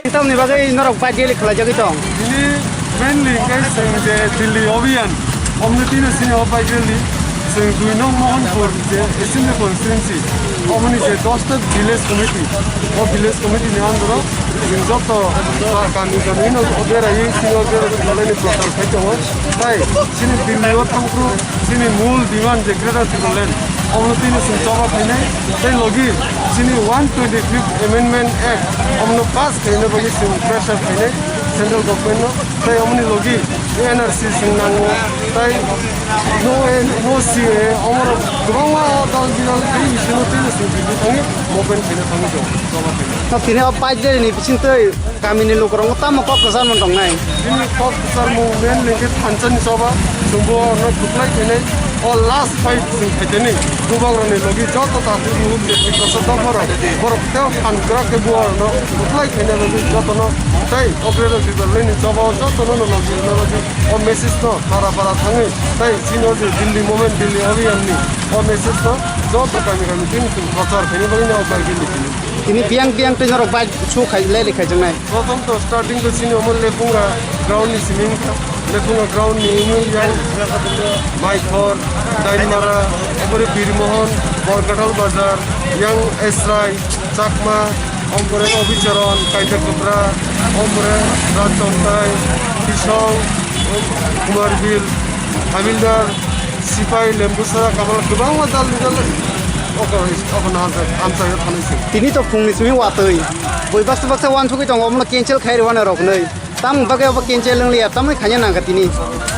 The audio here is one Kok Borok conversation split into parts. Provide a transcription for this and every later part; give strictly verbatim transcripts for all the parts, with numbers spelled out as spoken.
Tamni bagwi norok bike rally khlaijagwi tong? Bini mainly hwnkhe chwng je Delhi Abhiyan, omni tino chini o bike rally, chwng dui nong Mohanpur je assembly constituency, omoni je dosta village committee, o village committee ni under o chwng joto kami kami no o beraiwi chini o beraiwi prochar khai tongo. Tai chini Delhi o thangphru chini mul demand je Greater Tipraland, omo tini chwng choba khainai, tei logi chini one twenty-fifth Amendment Act, omono pass khaina bagwi chwng pressure khainai central government no, tei omoni logi N R C chwng nango, tei no, no C A, omorok kwbangma dal bidal tei bisingo tini chwng tini thangwi movement khaina thangwi tongo, choba khainai. Tini o bike rally ni bisingtwi Kamini lukurokno tamo kok kwcharmung tongnai? Bini kok kwcharmung mainly khe thansa ni choba, chwngbo orno kwplai khainai, o last fight chwng khaiteni. Bubagrani logi joto takhuk muhuk je Tiprasa dopharok, borok teo phan kwrak khe bubagrano kwplai khaina bagwi jotono tei o Greater Tipraland ni choba o jotono no logi rwna bagwi o message no para para thangwi tei chini o je Delhi movement, Delhi Abhiyan ni o message no joto kami kami tini chwng prochar khaina bagwi no o bike rally khainai. Tini biyang biyang twi norok bike su khai, leli khaijaknai. Prothom to starting to chini omo Lepunga ground ni simi wngkha. Lepunga ground ni wngwi yang Maithor, Dainmara, obore Birmohon, Borkathal Bazar, yang Esrai, Chakma, ombore Obicharon, Kaita Kopra, ombore Rajchontai, Tisong, Kumarbil, Hamildar, Sipai, Lembusara, Kabala, kwbangma dal ni dal oko, oko no hamsa, hamsa yo thanai se. Tini to phungni simi watwi. Bui baksa baksa wansugwi tongo, omono cancel khai rwna rok nwi. Tamni bagwi obo cancel wng liya, tamni khanya nangkha tini.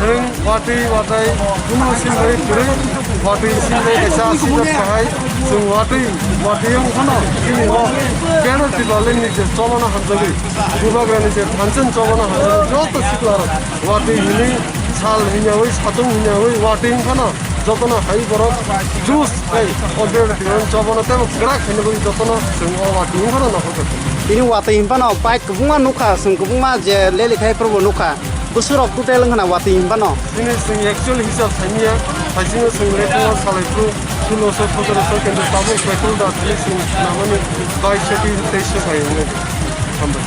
Chwng watwi watai, kunu sin bai kwrwi, watwi sin bai kaisa asirwad kahai, chwng watwi, watwi wng phano, chini o Greater Tipraland ni je cholona hamjagwi, Bubagrani je thansa ni cholona hamjagwi, joto sikla rok watwi hinwi sal hinyawi, satung hinyawi, watwi wng phano, jotono hai borok juice tei o Greater Tipraland chobono teibo kwrak khaina bagwi jotono chwng o watwi wng phano nokho. Tini watwi hinphano bike kwbangma nukha, chwng kwbangma je leli khai phuru bo nukha. Bwswk rok total wngkha na watwi hinphano? Chini chwng actual hisab saimanya, haisingo chwng Lepunga salai phuru, sulosho, sotorosho, kintu tabuk petrol da chini chwng namani baisho tei teisho khai wngwi. Hambai.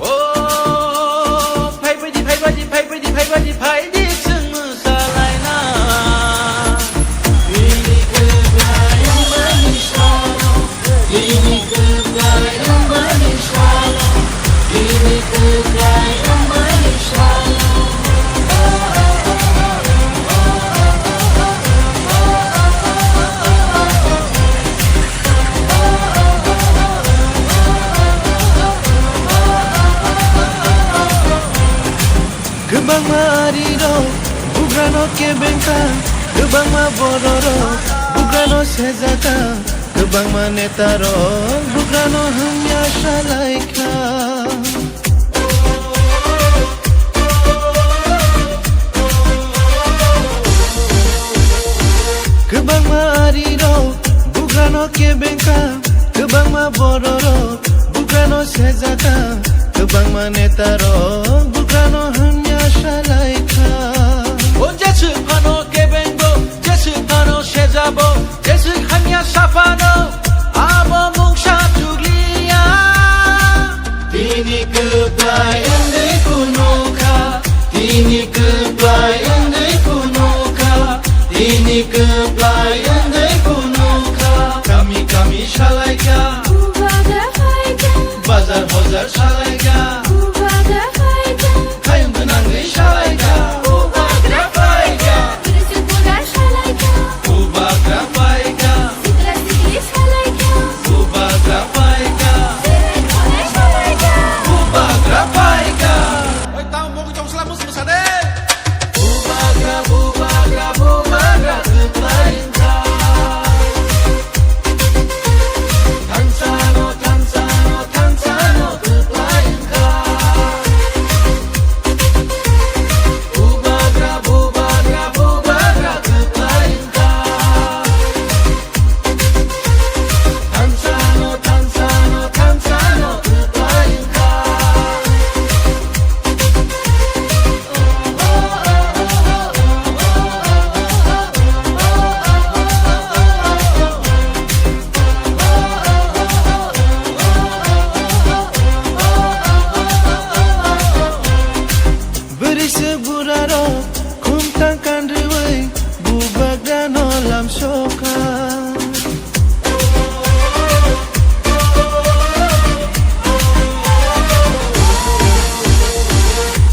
O, phaibaidi, phaibaidi, phaibaidi, phaibaidi, phaidi chwng mwsalaina. Bini kwplai wngmani salo, bini kwplai wngmani salo, bini kwplai wngmani salo. Kwbangma arirok bugrano kebengkha, kwbangma bororok bugrano sejaka, kwbangma netarok bugrano hamya salaikha. Kwbangma arirok bugrano kebengkha, kwbangma bororok bugrano sejaka, kwbangma netarok bugrano hamya salaikha. O jeswk phano kebengbo, jeswk phano sejabo, jeswk hamya saphano, abo mungsa chukliya. Tini kwplai wngwi phunukha, tini kwplai wngwi phunukha, Kwplai wngwi phunukha, kami kami salaikha. Bubagra phaikha. Bazar hozar salaikha. Bubagra phaikha. Hayung gwnangwi salaikha. Bubagra phaikha. Kwrwngsa kwrwngsa salaikha. Bubagra phaikha. Sikla sikli salaikha. Bubagra phaikha. Siri khone salaikha. Bubagra phaikha. Oi, tamo mokol chong sala mus mus ade. Bubagra, bubagra, bubagra, kwplai wngkha. Thansano, thansano, thansano, kwplai wngkha. Bubagra, bubagra, bubagra, kwplai wngkha. Thansano, thansano, thansano, kwplai wngkha. Bwrwi se bura rok khumtang kanrwi bubagra no lamsokha.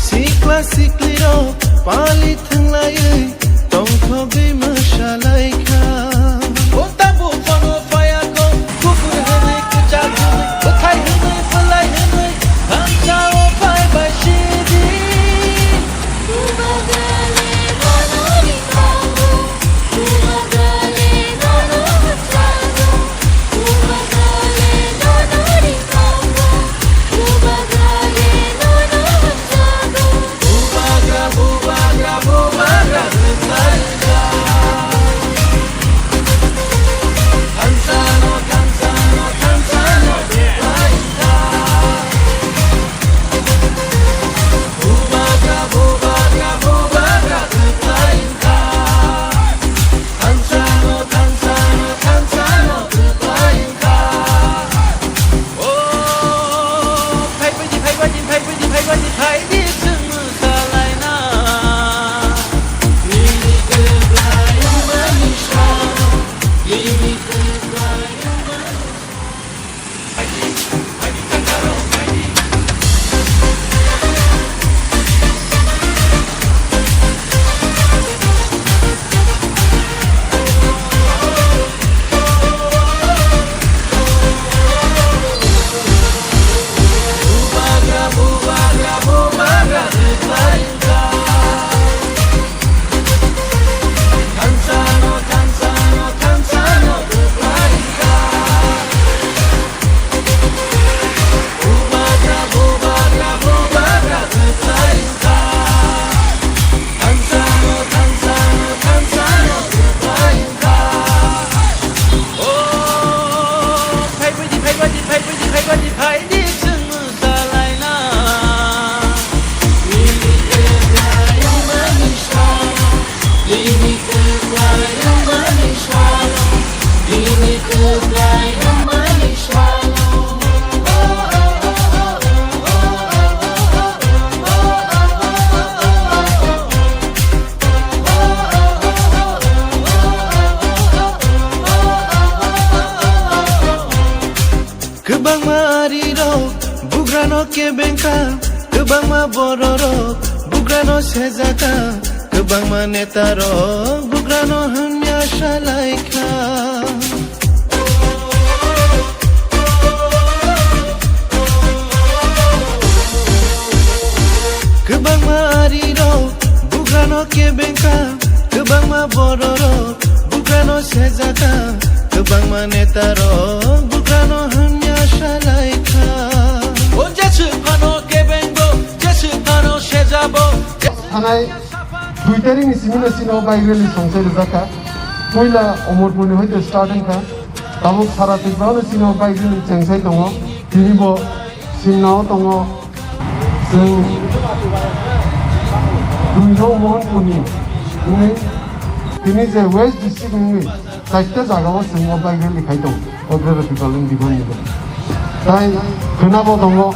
Sikla sikli rok pali thwnglaiwi tongthogwi mwsalaikha. Bo tabuk bono phayakho, kuphur hwnwi, kwchak hwnwi, bwthai hwnwi, bwlai hwnwi, thansao phai bai sidi. Thansano, thansano, thansano, kwplai wngkha. O, phaibaidi, phaibaidi, phaibaidi, phaibaidi, phaidi chwng mwsalaina. Nini kwplai wngmani sano, nini kwplai wngmani Kwbangma arirok bugrano kebengkha, kwbangma bororok bugrano sejaka, kwbangma netarok bugrano hamya salaikha. Kwbangma arirok bugrano kebengkha, kwbangma bororok bugrano sejaka, kwbangma netarok bugrano hamya salaikha. O jeswk phano kebengbo, jeswk phano sejabo. Thanai dui tarikni simi no chini o bike rally songchai rijak kha. Puila Omorpurni hoite start wngkha. Tabuk sara Tripura no chini o bike rally chengchai tongo. Tini bo Simna o tongo. Chwng dui no Mohanpurni wngwi tini je West District wngwi chaita jaga o chwng o bike rally khai tongo, o Greater Tipraland Bihar ni bo. Tai khwnabo tongo,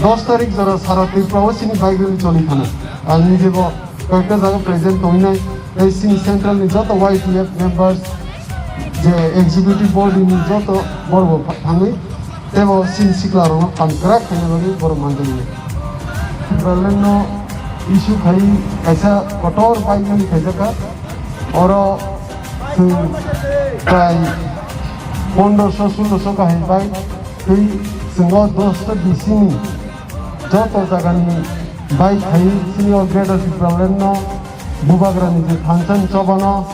dos tarik jora sara Tripura o chini bike rally choli thana. Ang nije bo koyekta jaga present tongwi nai. Tei chini central ni joto Y T F members, je executive body ni joto borok bo thangwi, tebo chini sikla rokno phan kwrak khaina bagwi borok manjak. Berlin no issue khai kaisa kotor bai mani khaijak kha. Oro chwng prai pondroso sulroso kahai bai tei chwng o dosta D C ni joto jagani bai khai chini o Greater Tipraland no bubagrani je thansa ni choba no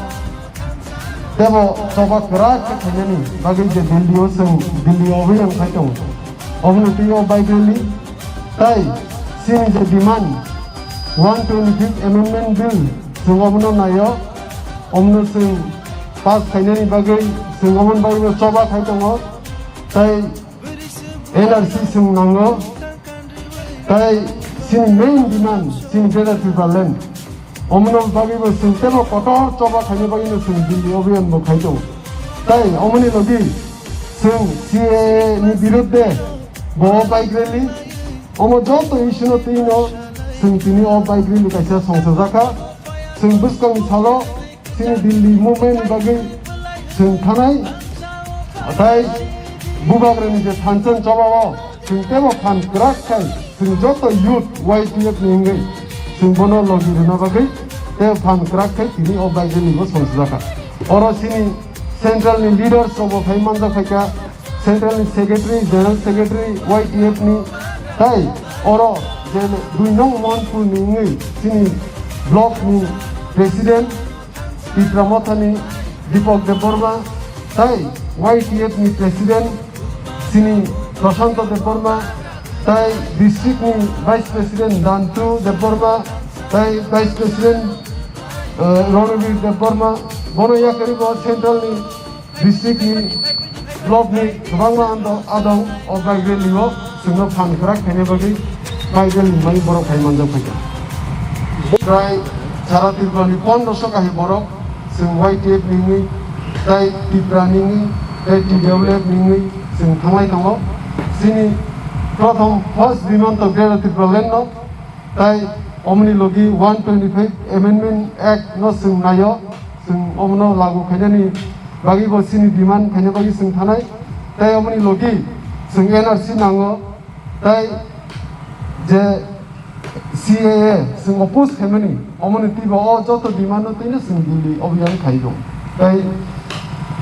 tebo choba kwrak khe khainani bagwi je Delhi o chwng Delhi o obhiyan khai tongo. Oboni twi o bike rally tai chini je demand one twenty-fifth amendment bill chwng obono naio, omono chwng pass khainani bagwi chwng oboni bagwi choba khai tongo. Tai N R C chwng nango, tai chini main demand chini Greater Tipraland. Omono bagwi bo chwng tebo kotor choba khaina bagwi no chwng Delhi obhiyan bo khai tongo. Tai omoni logi chwng C A A ni birudde bo bike rally, omo joto issue no twi no chwng tini o bike rally kaisa songchajak kha. Chwng bwskang salo chini Delhi movement ni bagwi chwng thanai, tai bubagrani je thansa ni choba o chwng tebo phan kwrak khai chwng joto youth Y T F ni wngwi chwng bono logi rwna bagwi tei phan kwrak khai tini o bike rally bo songchajak kha. Oro chini central ni leaders rok bo phai manjak phaikha, central ni secretary, general secretary Y T F ni, tai oro je dui nong Mohanpur ni wngwi chini block ni president Tipra Motha ni Deepak Debbarma, tai Y T F ni president chini Prashanto Debbarma, tai district ni vice president Dantu Debbarma, tai vice president, eh, Ranabir Debbarma, bono yakarwi bo central ni district ni block ni kwbangma ando-, adong o bike rally o chwngno phan kwrak khaina bagwi bike rally ni bagwi borok phai manjak phaikha. Prai sara Tripura ni pondroso kahai borok chwng Y T F ni wngwi, tai Tipra ni wngwi, tai T W F ni wngwi chwng thanglai tongo. Chini prothom first demand to Greater Tipraland no, tai omoni logi one twenty-five Amendment Act no chwng naio, chwng omono lagu khainani bagwi bo chini demand khaina bagwi chwng thanai, tai omoni logi chwng N R C nango, tai je C A A chwng oppose khaimani, omoni twibo o joto demand no twino chwng Delhi obhiyan khai rw. Tai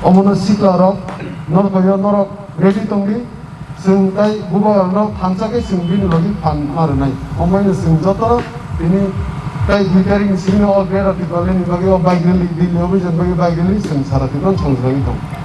omono sikla rok norok yo norok ready tongdi, chwng tai bubagrano thansa khe chwng bini logi phan ma rwnai. Omohaino chwng jotono tini tai dui tarikh ni simi o Greater Tipraland ni bagwi o bike rally, Delhi obhiyan bagwi bike rally chwng sara Tripura songchajagwi tongo.